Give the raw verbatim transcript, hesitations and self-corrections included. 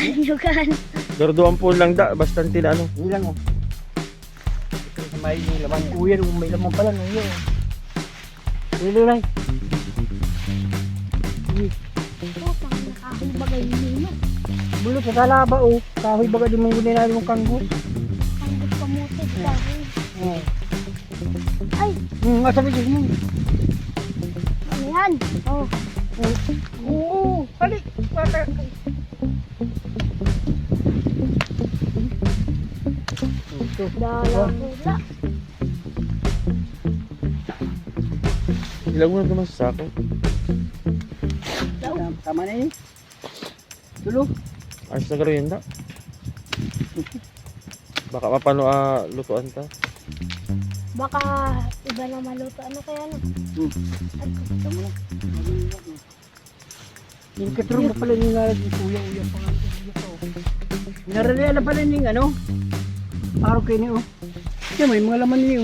Lugan. Pero duwang po lang da, basta ang tinano. Hindi lang, oh. Ito sa may laman, kuya, nung may laman pala, nung yun. Dali, dali. Putang, nakakong bagay nino. Bulo sa talaba, oh. Kahoy baga di mong gunay na yung kanggo. Ang gusto mo, tigdari. Oh. Ay, Hmm, nga sabi mo. ano yan? Oh. Oo, balik. Bata. Dala ko na. Ilag mo na naman sa sako. Tama na yun. Dulo. Ayos na garo yun da. Baka mapano ah, lutuan ta. Baka iba na maluto. Ano kaya, no? Hmm. Tama na. Yung katrong na pala yung nga yung kuya-uya pa nga. Kuya pa, oh. Naralian na pala yung ano. Araw kayo niyo. Siya may mga laman niyo.